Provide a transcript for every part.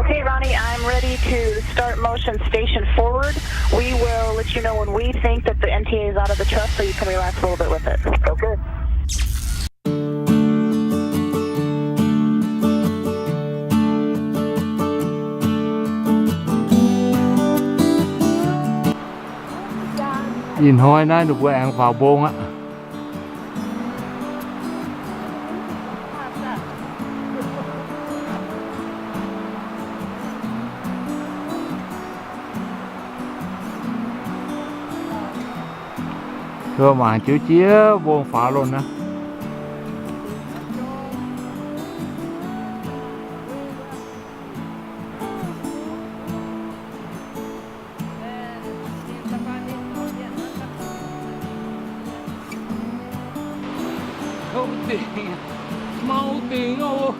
Okay, Ronnie, I'm ready to start motion station forward. We will let you know when we think that the N T A is out of the truss, so you can relax a little bit with it. Okay. Ih hnoi naaiv ninh mbuo aengx faaux mbong aqv. Mangc jienv jiex mbong faaux loh naaiv. Mau dingc, mau dingc oc.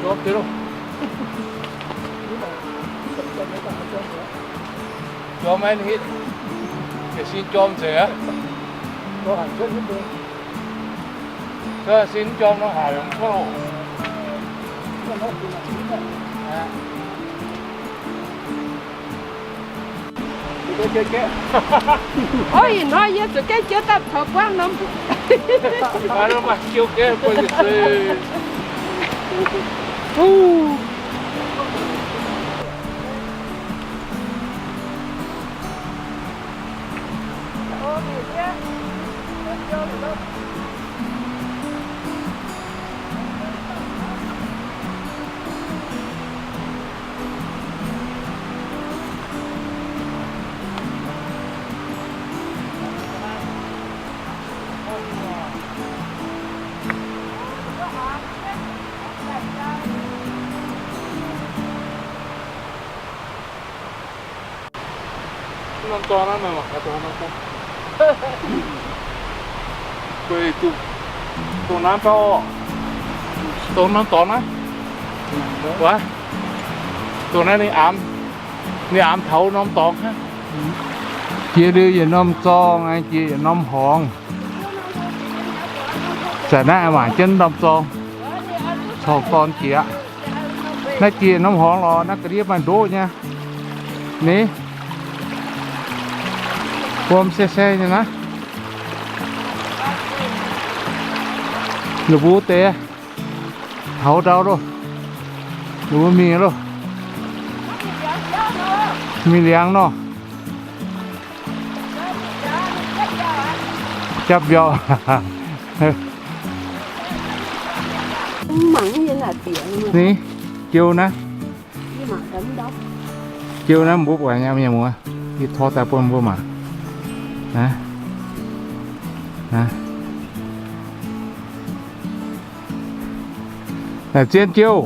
Jorm deix loh. Jorm maiv hitv. Yietc sin jorm nzengc aqv. Sin jorm nor haic cuotv loh. Ov, ih hnoi yie zuqc gaeqv jienv daaih taux buangv norm. Norm dorngx naaiv, meih mangc gaax, dongh norm dorngx. Guei duqv dongh naaiv gauh, dongh norm dorngx naaiv. Wuov, dongh naaiv ninh aamx, ninh aamx taux norm dorngx hnangv. Jiex liuz yietc norm zorng, jiex yietc norm horngz. Zanc naaiv mangc jienv norm zorng, corc gorn jiex aqv. Naaiv jiex norm horngz lorz naaiv ga'ndiev maaih ndoqv nyei. Ni, wuom se se nyei naaiv. Ninh mbuo deix taux ndau loh, ninh mbuo mingh loh. Mingh liangx nor. Japv mbiauz. Ni, jiou naaiv. Jiou naaiv mbuo buatc nyei mienh muoz, yie tor daaih bun mbuo mangc. Naaiv, naaiv zien jiouv.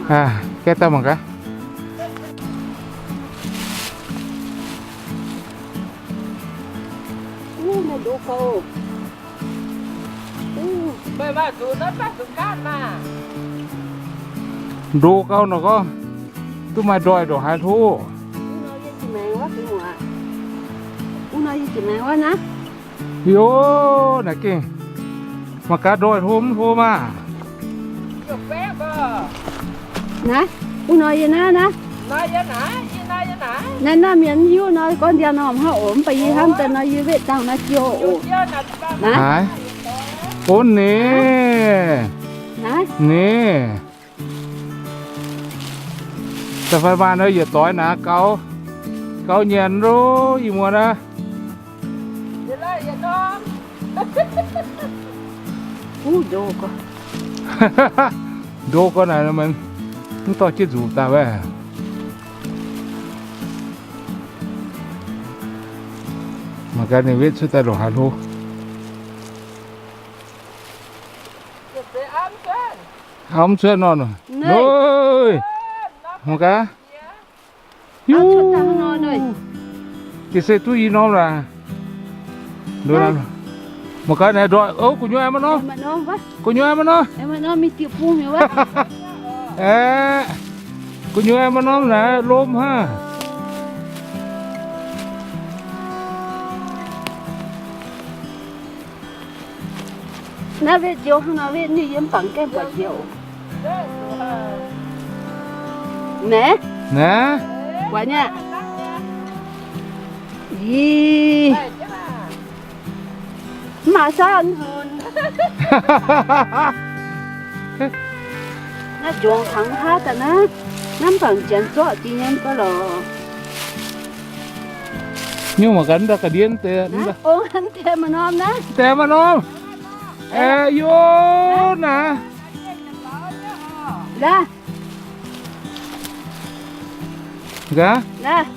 Gaeqv daaih mangc gaax. Ndo gauh nor gorngv duqv maaih ndoih ndongc haaix hlo. Yie, naaiv gengh mangc gaax ndoih hlo mv hlo maah. Naaiv, wuov nor yie naaiv naaiv. Naaiv, naaiv mienh mv hiuv nor, gorngv ndiangx nor hnangv oc, mv baac yie hnamv daaih nor yie wetv dangh naaiv jiouv oc. Naaiv. Ov, ninh. Naaiv. Ninh. Da'faanh maanh nor yietc doix naaiv gauh, gauh nyanc loh, ih muonz aqv. Ndo gorngv naaic, mv dorh jienv nzuqc daaih wuov. Mangc gaax ninh wetv cuotv daaih ndongc haaix hlo. Auv mv cuotv nor. Mangc gaax. Hiuv. Ga'sie duqv i norm laaic. Mangc gaax naaiv ndoih, o, gu'nyuoz aengx maaih norm. Gu'nyuoz aengx maaih norm. Aeqv, gu'nyuoz aengx maaih norm naaiv lom hnangv. Naaiv wetv njoux hnangv nor, wetv nyei yiem bangc gaengh buatc njoux. Naaiv, naaiv, buatc nyei. Ih, mv maaih saauv nzunc. Naaiv njuangx tangx haav daaih naaiv, naaiv mv bangc janx zorqv dingc nyei mv baac lorqc. Nyungc mangc gaax, mv daaih ga'ndiev deix, mv daaih, mv daaih maaih norm naaiv. Daaih maaih norm. Aeqv, yie naaiv. Nqa'haav. Naaiv.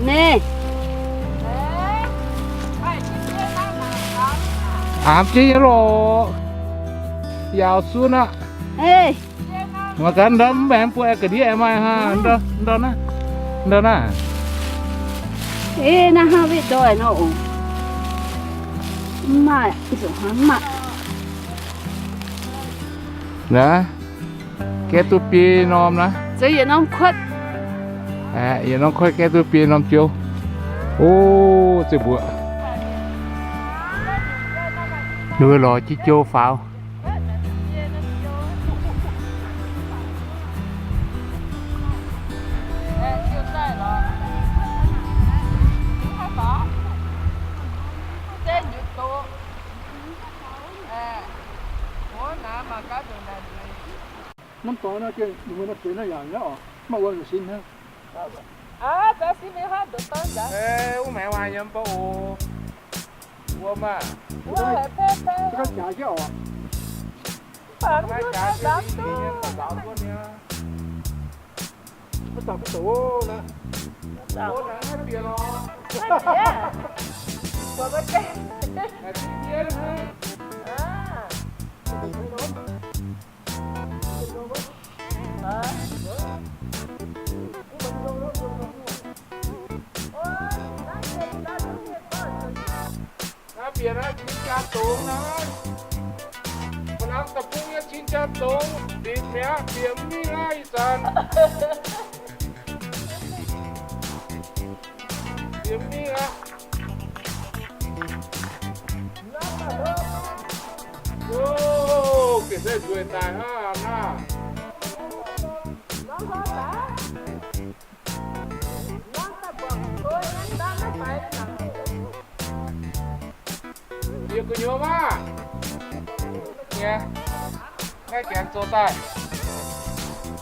Naaiv. Aamx jienv nyei lorqc. Yaauc sun aqv. Mangc gaax ndau mv aengx buo aengx ga'ndiev aengx maaih hnangv. Ndau naaiv. Ndau naaiv. Ei, naaiv hnangv wetv ndoih nor oc. Mv maaih, mv maaih. Naaiv, gaeqv duqv biei norm naaiv. Zeiz yietc norm kuotv. Aeqv, yietc norm kuotv gaeqv duqv biei norm jou. O, zeiz mbuoqc. Ninh mbuo lorz jienv jou faaux. Norm dorngx naaiv gengh ninh mbuo naaiv benx naaiv yaac nyei oc, maiv wuom nzengc sin hnangv. Wuov maengx maaih yiem bou oc. Wuom aah. Mv baac mv jaax jienv oc. Mv baac mv jaax jienv nzaaux duqv nyei. Mv daux mv doqc naaiv. Mv daux. Mv bieqc lorqc. Buatc mv gaengh. Naaiv bieqc naaiv cin jaa dongz naaiv. Ba'langh da'bung nyei cin jaa dongz, bieqc mi'aqv, bieqc mingh aqv ih zanc. Bieqc mingh aqv. O, bieqc se nzueic daic hnangv naaiv. Yie gu'nyuoz maah! Nyei, naaiv janx zoux daaih,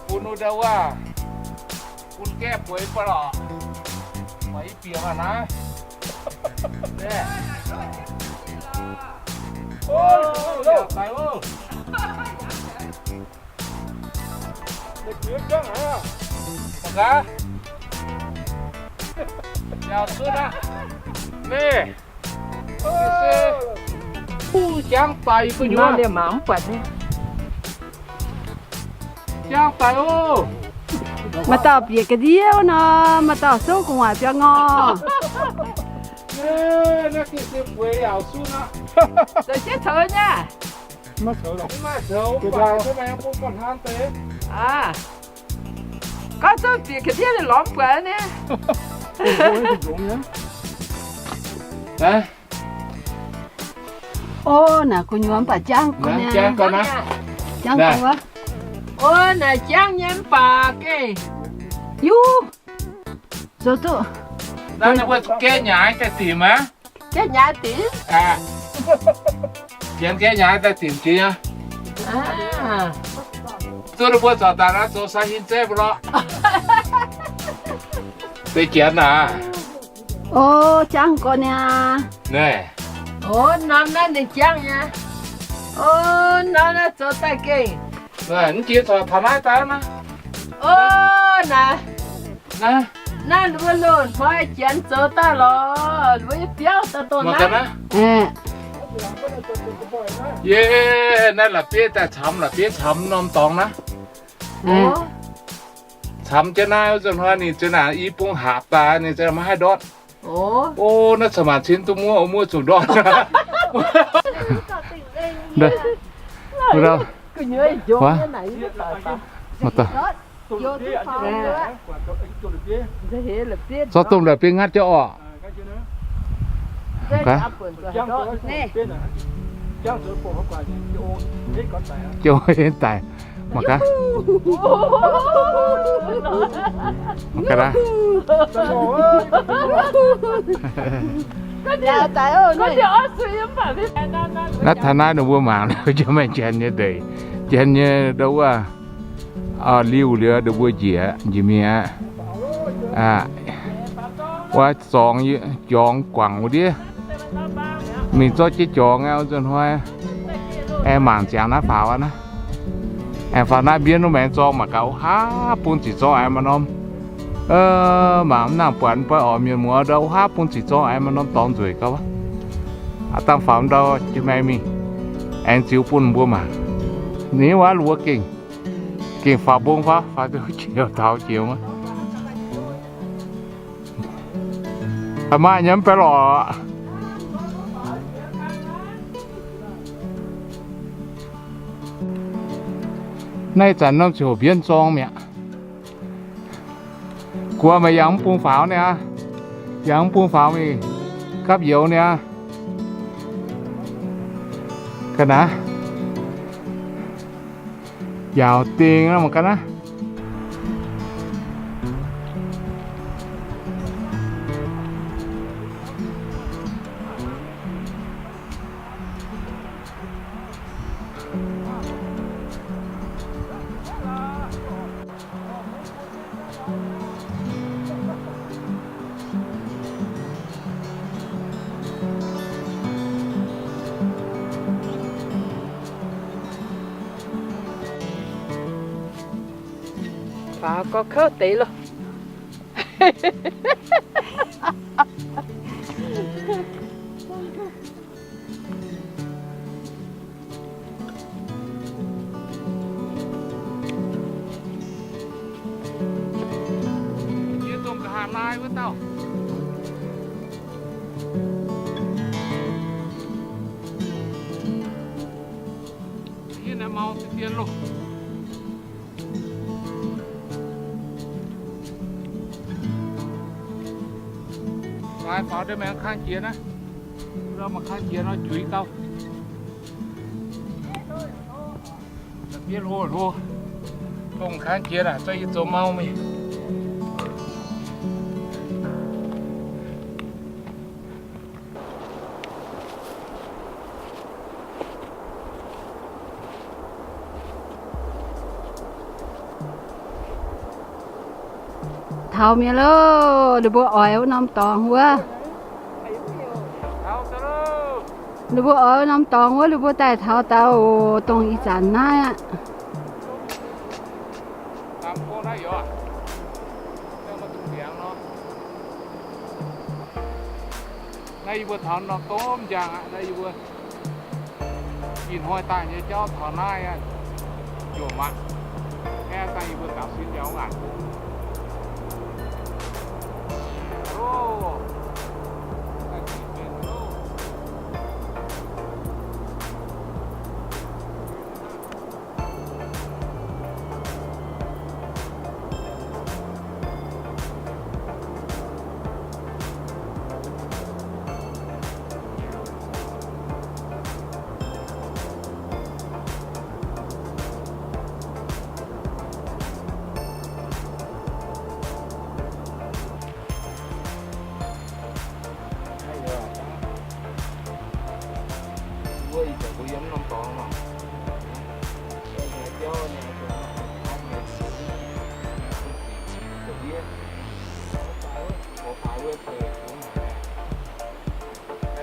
bun wuov ndau wuov, bun gaeqv bueix baac lorqc, maaih i bieqc aqv naaiv. Mangc gaax, yaac cunv aqv. Naaiv, jangv daic gu'nyuoz. Jangv daic oc. Maaih dauh bieqc ga'ndiev nor, maaih dauh souv gu'nguaaic biauv ngor. Naaiv gengh se bueix yaac cunv aqv. Zoux jienv coux nyei. Mv maaih coux, mv maaih coux, mv baac se maaih bun ga'hnamv deix. Aa, gorngv zungv bieqc ga'ndiev ninh lorz mv buatc nyei. O, naaic gu'nyuoz mv baac jangv ga'naaiv. Jangv ga'naaiv. O, naaic jangv nyei mv baac gengh, yuv, zoux duqv. Naaiv ninh mbuo gaeqv nyaaix daaih dimc aqv. Gaeqv nyaaix dimc? Janx gaeqv nyaaix daaih dimc jiex nyei. Zuov ninh mbuo zorc daaih naaiv zoux sai hin zeiv mbuo lorqc. Deix janx aac. O, jangv gorx niaa. Naaiv. O, norm naaiv ninh jangv nyei. O, norm naaiv zoux daaih gengh. Naaiv, mv jiex corc taux naaiv daaih naaiv. O, naaiv. Naaiv, naaiv mbuo loz-hnoi janx zoux daaih lorqc, mbuo nyei biauv daaih dongh naaiv. Yie, naaiv la'bieiv daaih camx, la'bieiv camx norm dorngx naaiv. Camv jienv naaiv, nzunc hnoi ninh zinh naaic i bung haapc daaih, ninh zinh maiv haih ndortv. O, naaiv caux maanc cin duqv muoqv, muoqv zuqc ndortv. Zorqv domh la'bieiv ngatv jienv orqc. Jiouv daic. Mangc gaax. Mangc gaax naaiv. Naaiv taux naaiv ninh mbuo mangc liuz, jienv maaih janx nyei ndeic, janx nyei ndau wuov, liuh liuz ninh mbuo njiec, njiec mingh aqv. Wuov zorngx, jorngx guangc wuov ndiev. Mingh zorqv jienv jorngx aqv, nzunc hnoi. Aengx mangc ziangx naaiv faaux aqv naaiv. Aengx faaux naaiv mbienv wuov maengx zorng mangc gaax, o haav bung ziqc zorng aengx maaih norm. Mangc mv nangc buatc mv baac oix mienh muoz ndau, o haav bung ziqc zorng aengx maaih norm dorngx nzueic gauh wuov. Aav dangh faaux ndau jienv maengx mingh, aengx ziux bun mbuo mangc. Ninh wuov luoz gengh, gengh faaux mbong fai, faaux duqv jiex taux jiex wuov. Maaih nyei mv baac lorqc. Naaiv zanc norm ziouc mbienv zorng mi'aqv. Guoqv meih yangh mv bung faaux niaa, yangh mv bung faaux mingh gapv youz niaa. Ga'naaiv yaauc dingh mangc gaax naaiv. Faaux gorx kouv deix loh. Yie dongh nqa'haav laai wuov dauh. Yie naaiv mau deix dien loh. Faaux, faaux ndau maengx kang jiex naaiv. Ndau maengx kang jiex nor juix gau. Da'bietv hlo hlo, dongh kang jiex naaic, zorqv yie zoux mau mingh. Taux mienh loh, ninh mbuo oix wuov norm dorngx wuov. Ninh mbuo oix wuov norm dorngx wuov, ninh mbuo daaih taux daaih oc, dongh ih zanc naaiv aqv. Naaiv yie mbuo taux norm domh njang aqv, naaiv yie mbuo ih hnoi daaih nyei jauv taux naaiv aqv, jomc aqv. Aeqv, dangh yie mbuo gapv sin njaaux ngaanc.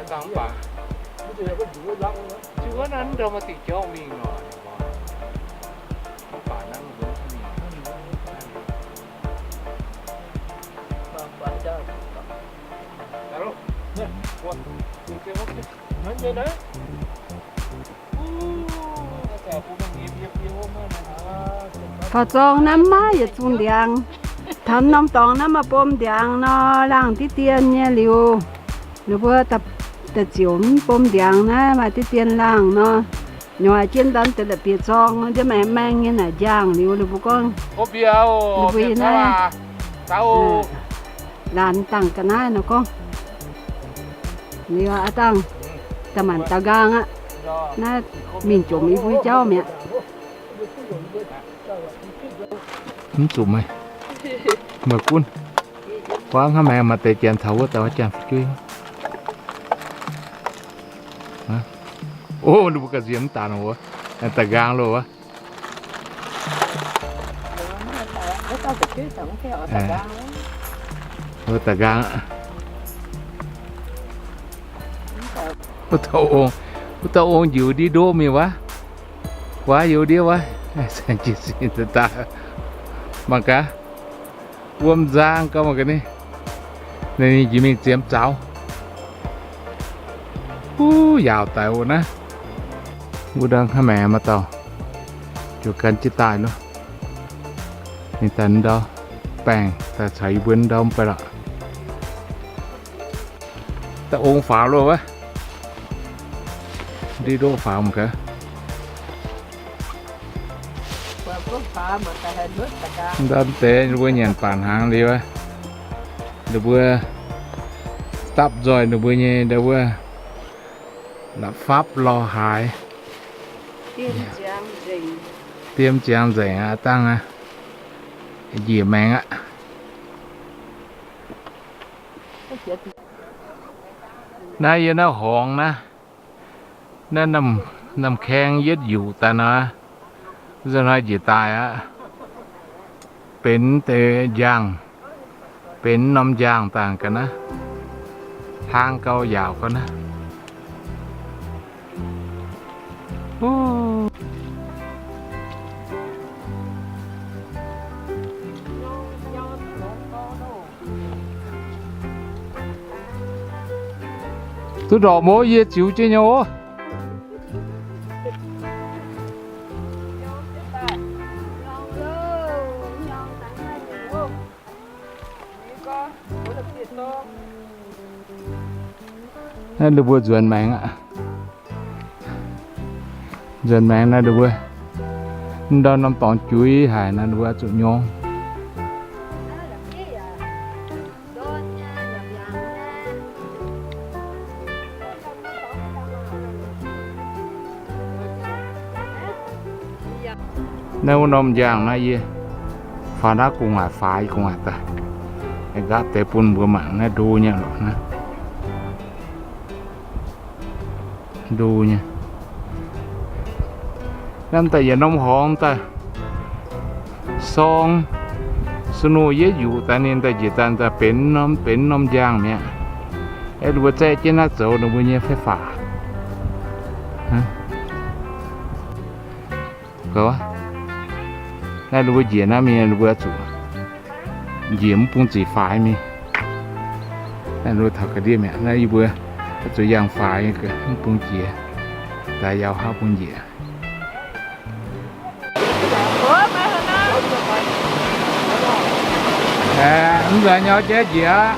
Dangh mv baac, jiu wuov naaiv ndau maaih dingc jauv mingh nor. Mv baac naaiv mbuo mingh. Faaux zorng naaiv maiv yietc zungh ndiangx. Taux norm dorngx naaiv maaih bom ndiangx nor, laangh diqv dien nyei liuz, ninh mbuo da'ziouc mv bom ndiangx naaiv maaih diqv dien laangh nor, nyoiz jienv ndorn deix la'bieiv-zorng nor, ndiev maengx maeng nyei naaic njaangh liuz, ninh mbuo gorngv, ninh mbuo yie naaiv laanh dangh ga'naaiv nor gorngv, liuz aav dangh da'maanc da'nqaang aqv. Naaiv mingh jomc i buo jauv mi'aqv. Mv zuqc meih meih gunv. Guangv hnangv maengx maaih deix janx taux wuov dauh janx-fu'jueiv. O, ninh mbuo ga'nziex mv daanh wuov, da'nqaang loh wuov. Wuov da'nqaang aqv. Wuov dauh ong, wuov dauh ong njiec ndiev ndoqv mingh wuov. Guaav youz ndiev wuov. Mangc gaax. Wuom nzang gauh mangc gaax ninh. Ninh njiec mingh ziemx zaux. Wuov yaauc daic oc naaiv. Wuov dangh hnangv maengx maaih dauh ziouc gan jienv daaih loh. Ninh daaih ndau baengh daaih caux yie mbuo ndau mv bei lorqc. Da'ong faaux loh wuov. Ndiev ndoqv faaux mangc gaax. Ndau deix ninh mbuo nyanc baac hnaangx liuz, ninh mbuo dapv nzoih ninh mbuo nyei ndau wuov la'fapv lorh haaix, diem ziangx nzengc aqv, dangh aqv, njiec maengx aqv. Naaiv yie naaiv horngz naaiv, naaiv norm kaeng yietv yuqc daaih nor, nzunc hnoi njiec daaih aqv. Benx deix njaangh, benx norm njaangh dangh ga'naaiv, hlang gauh yaauc ga'naaiv. Duqv ndorqc mbuo yie ziux jienv nyei oc. Naaiv ninh mbuo nzuonx maengx aqv. Nzuonx maengx naaiv ninh mbuo ndau norm dorngx juiz haic naaiv ninh mbuo oix zuqc nyorng. Naaiv wuov norm njaangh naaiv yie faaux naaiv gu'nguaaic faaux i gu'nguaaic daaih, nqaapv deix bun mbuo mangc naaiv ndo nyei lorqc naaiv. Ndo nyei. Naaiv daaih yietc norm horngz daaih sorng snow yietv yuqc daaih ninh daaih njiec daaih daaih benx norm, benx norm njaangh mi'aqv. Aeqv, ninh mbuo zaeqv jienv naaiv zoux ninh mbuo nyei fai fac. Naaiv ninh mbuo njiec naaiv mingh, ninh mbuo zuqc njiec mv bung ziqc faix mingh. Naaiv ninh mbuo taux ga'ndiev mi'aqv. Naaiv yie mbuo zuqc yangh faix mv bung jiex, daaih yaac haav bung njiec. Mv nzunc nyau jaiv njiec aqv.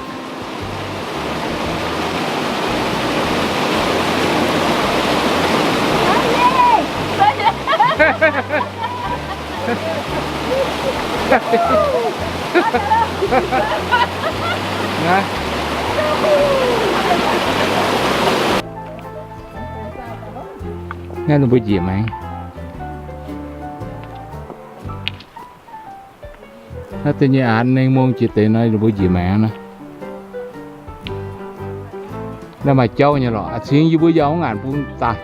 Naaiv ninh mbuo njiec maengx. Naaiv da'nyeic aanx nengh mong jiex deix nor, ninh mbuo njiec maengx naaiv. Naaiv maaih jauv nyei lorqc. A'cingx yie mbuo yaac mv ngaanc bun daaih.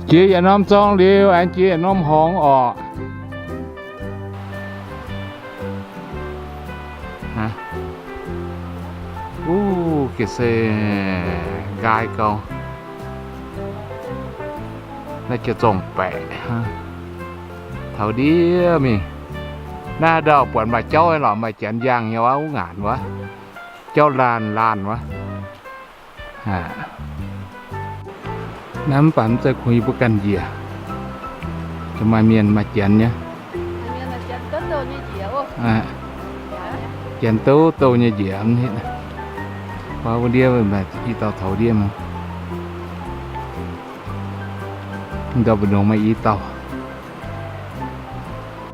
Jiex yietc norm zorng liuz, aengx jiex yietc norm horngz orqc. Wuov ga'sie nqaai gau. Naaiv jiex zorng-baeqc. Taux ndiev mingh, naaiv ndau buatc maaih jauv lorqc, maaih janx njaangh nyei wuov, wuov ngaanc wuov. Jauv laanh laanh wuov. Naaiv mv baac mv zeiz kungx yie mbuo ganh njiec. Maaih mienh maaih janx nyei. Janx-douv douh nyei njiec mv hitv. Wuov ndiev i dauh toux ndiev mv. Ndau mbu'ndongx maaih i dauh.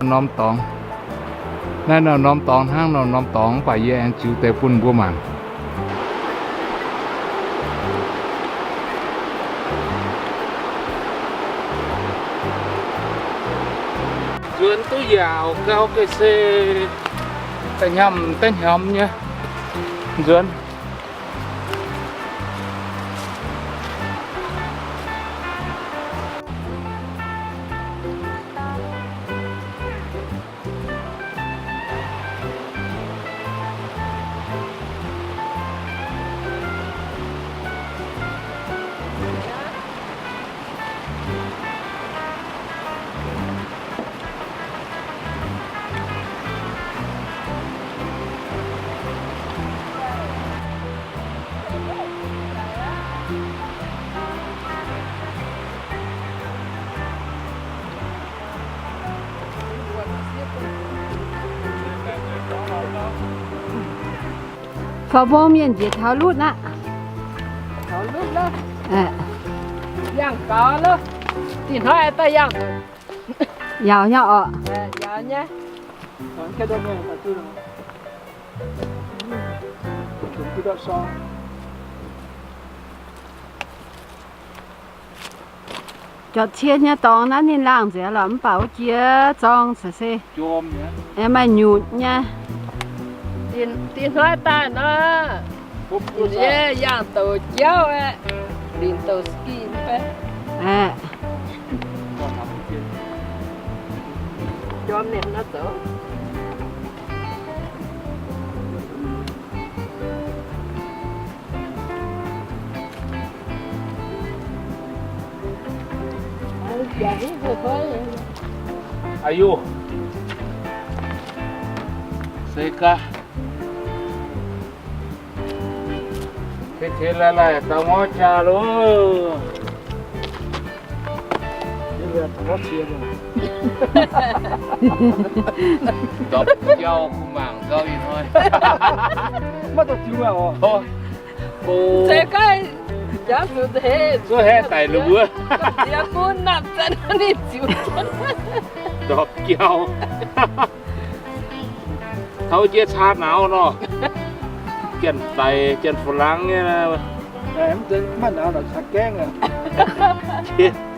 Norm dorngx. Naaiv norm norm dorngx hnangv, norm norm dorngx mv baac yie aengx ziux deix bun mbuo mangc. Nzuonx duqv yaauc gau ga'se, da'hnyamv da'hnyamv nyei nzuonx. Faaux mbong mienh njiec taux lutv aqv. Taux lutv lov. Yangh gaux lov. Dinh hnoi daaih yangh. Yaauc nyei orqc. Yaauc nyei. Jauv-cien nyei dorngx naaiv ninh laangh nzengc lorqc, mv baac wuov jiex zorng caux se maaih nyutc nyei. Dinh hnoi daaih nor, yie yangh douc jauv aeqv, linc douc ski fai. Jorm ninh nor zoux. Aa yuv, se gaax, tengx tengx laih laih daux ngorv jaa loh. Ndorpc biauv kuv mangc gau ih hnoi. Maiv dungx ziux aqv oc. Se gaax, jangx zuqc heh. Zuov heh daic lungh wuov. Ziex bun namh zanc ninh ziux jienv. Ndorpc biauv. Taux jiex caa nauz nor. Janx-daic, janx-fu-laangx nyei. Maiv nauz lorqc caa gaengv aqv.